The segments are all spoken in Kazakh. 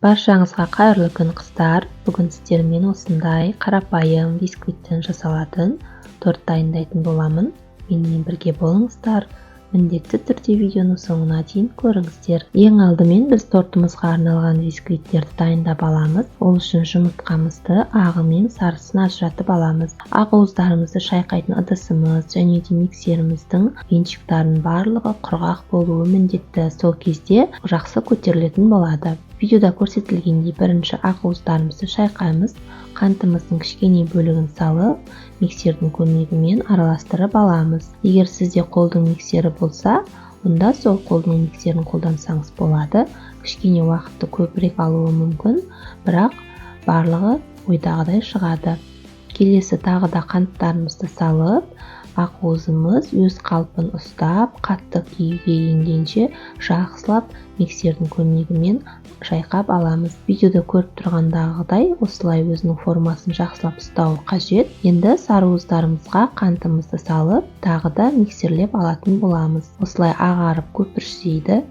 Баршаңызға қайырлы күн, қыздар. Бүгін сіздермен осындай қарапайым бисквиттен жасалатын торт дайындайтын боламын. Менімен бірге болыңыздар. Міндетті түрде видеоны соңына дейін көріңіздер. Ең алдымен біз тортымызға арналған бисквиттерді дайындап аламыз. Ол үшін жұмыртқамызды ағы мен сарысын ажыратып аламыз. Ақ уыздарымызды шайқайтын ыдысымыз және де миксеріміздің венчиктарының барлығы құрғақ болуы міндетті. Сол кезде жақсы көтерілетін болады. Видеода көрсетілгендей бірінші ақ уыздарымызды шайқаймыз. Қантымыздың кішкене бөлігін салып, миксердің көмегімен араластырып аламыз. Егер сізде қолдың миксері болса, онда сол қолдың миксерін қолдансаңыз болады. Кішкене уақытты көбірек алуы мүмкін, бірақ барлығы ойдағыдай шығады. Келесі тағы да қанттарымызды салып, ақ уызымыз өз қалпын ұстап, қатты күйге енгенше жақсылап миксердің көмегімен шайқап аламыз. Видеода көріп тұрғандағыдай осылай өзінің формасын жақсылап ұстауы қажет. Енді сары уыздарымызға қантымызды салып, тағы да миксерлеп алатын боламыз. Осылай ағарып көпіршиді.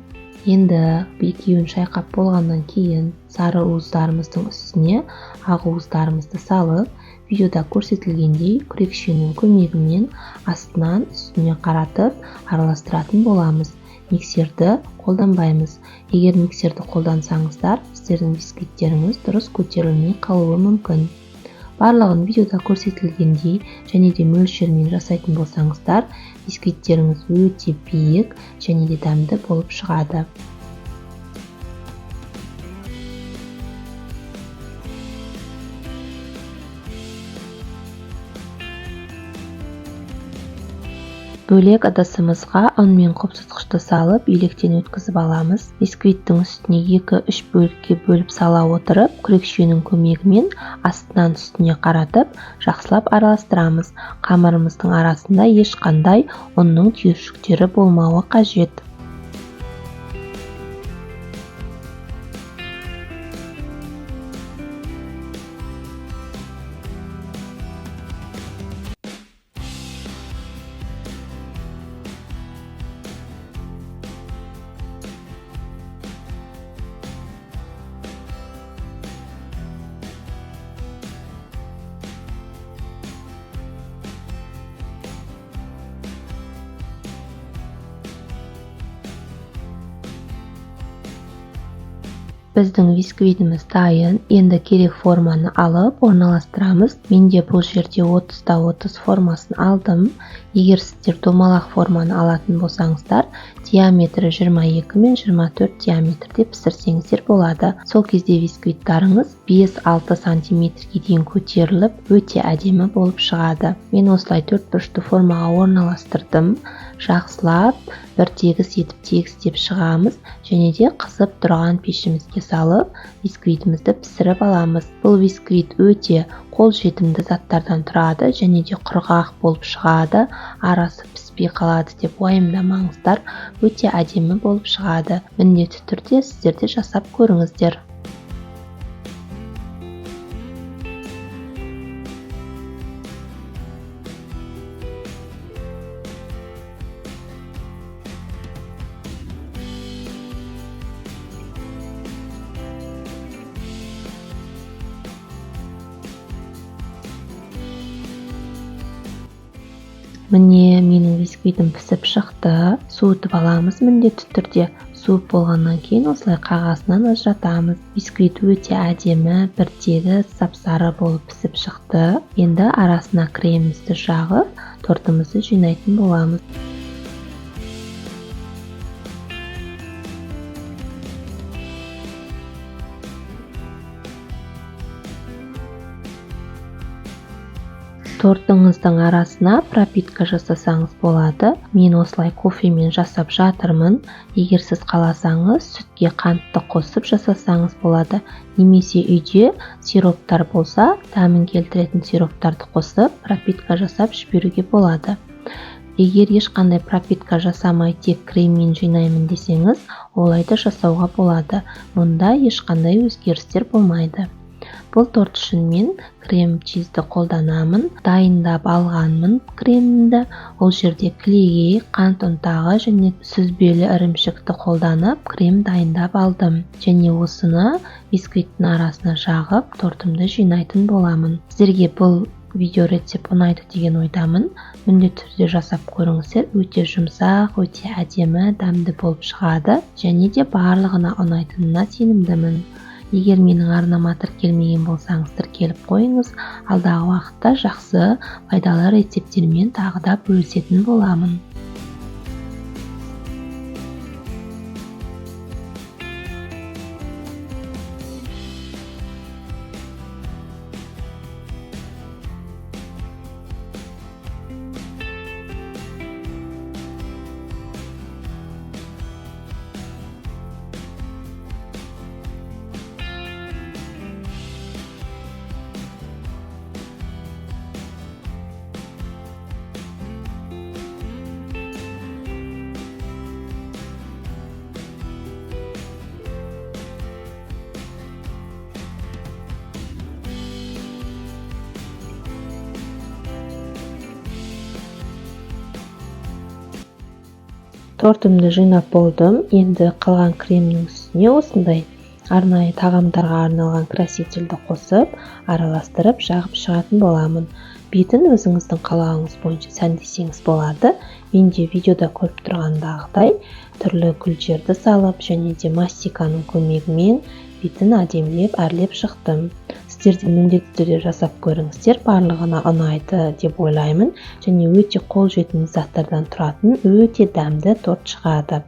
Енді екеуін шайқап болғаннан кейін сары уыздарымыздың үстіне ақ уыздарымызды салып, видеода көрсетілгендей күрекшенің көмегімен астынан үстіне қаратып араластыратын боламыз. Миксерді қолданбаймыз. Егер миксерді қолдансаңыздар, сіздердің бисквиттеріңіз дұрыс көтерілмей қалуы мүмкін. Барлығын видеода көрсетілгендей және де мөлшермен жасайтын болсаңыздар, бисквиттеріңіз өте биік және де дәмді болып шығады. Бөлек ыдысымызға ұн мен қопсытқышты салып, електен өткізіп аламыз. Бисквиттің үстіне 2-3 бөлікке бөліп сала отырып, күрекшенің көмегімен астынан үстіне қаратып, жақсылап араластырамыз. Қамырымыздың арасында ешқандай ұнның түйіршіктері болмауы қажет. Біздің бисквитіміз дайын. Енді керек форманы алып орналастырамыз. Менде бұл жерде 30-30 формасын алдым. Егер сіздер домалақ форманы алатын болсаңыздар, диаметрі 22 мен 24 диаметрде пісірсеңіздер болады. Сол кезде бисквиттарыңыз 5-6 сантиметрге дейін көтеріліп, өте әдемі болып шығады. Мен осылай төрт бұрышты формаға орналастырдым. Жақсылап бір тегіс етіп тегістеп шығамыз және де қызып тұрған пешімізге салып, бисквитімізді пісіріп аламыз. Бұл бисквит өте қолжетімді заттардан тұрады және де құрғақ болып шығады. Арасы піспей қалады деп уайымдамаңыздар, өте әдемі болып шығады. Міндетті түрде сіздер де жасап көріңіздер. Міне, менің бисквитім пісіп шықты. Суытып аламыз міндетті түрде. Суып болғаннан кейін осылай қағазынан ажыратамыз. Бисквит өте әдемі, бір тегіс, сап-сары болып пісіп шықты. Енді арасына кремімізді жағып, тортымызды жинайтын боламыз. Тортыңыздың арасына пропитка жасасаңыз болады. Мен осылай кофемен жасап жатырмын. Егер сіз қаласаңыз, сүтке қантты қосып жасасаңыз болады. Немесе үйде сироптар болса, дәмін келтіретін сироптарды қосып, пропитка жасап жіберуге болады. Егер ешқандай пропитка жасамай тек креммен жинаймын десеңіз, олай да жасауға болады. Мұнда ешқандай өзгерістер болмайды. Бұл торт үшін мен крем чизді қолданамын. Дайындап алғанмын кремді. Ол жерде кілегей, қант ұнтағы және сүзбелі ірімшікті қолданып крем дайындап алдым. Және осыны бисквиттің арасына жағып, тортымды жинайтын боламын. Сіздерге бұл видео рецепт ұнайды деген ойдамын. Міндетті түрде жасап көріңіздер. Өте жұмсақ, өте әдемі, дәмді болып шығады. Және де барлығына ұнайтынына сенімдімін. Егер менің арнама тіркелмеген болсаңыз, тіркеліп қойыңыз. Алдағы уақытта жақсы, пайдалы рецепттермен тағы да бөлісетін боламын. Тортымды жинап болдым. Енді қалған кремнің үстіне осындай арнайы тағамдарға арналған красительді қосып, араластырып, жағып шығатын боламын. Бетін өзіңіздің қалауыңыз бойынша сәндесеңіз болады. Мен де видеода көріп тұрғандағыдай түрлі гүлдерді салып, және де мастиканың көмегімен бетін әдемілеп әрлеп шықтым. Сіздер де міндетті түрде жасап көріңіздер, барлығына ұнайды деп ойлаймын. Және өте қолжетімді заттардан тұратын өте дәмді торт шығады.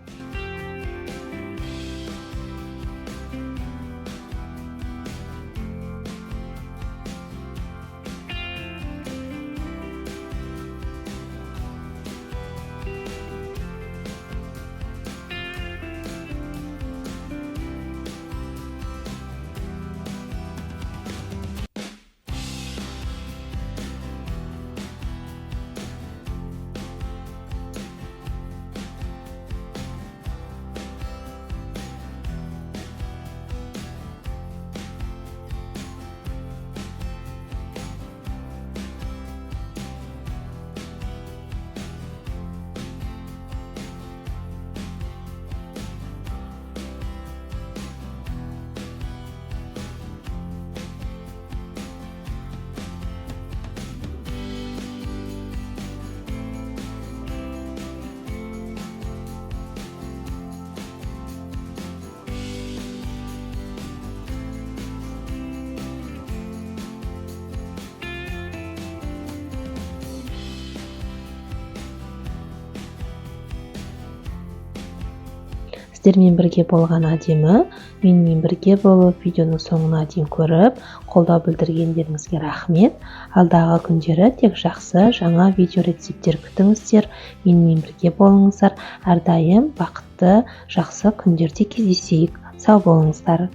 Сіздермен бірге болған әдемі, менімен бірге болып, видеоның соңына дейін көріп, қолдау білдіргендеріңізге рахмет. Алдағы күндері тек жақсы, жаңа видео рецепттер күтіңіздер. Менімен бірге болыңыздар. Әрдайым бақытты, жақсы күндерде кездесейік. Сау болыңыздар.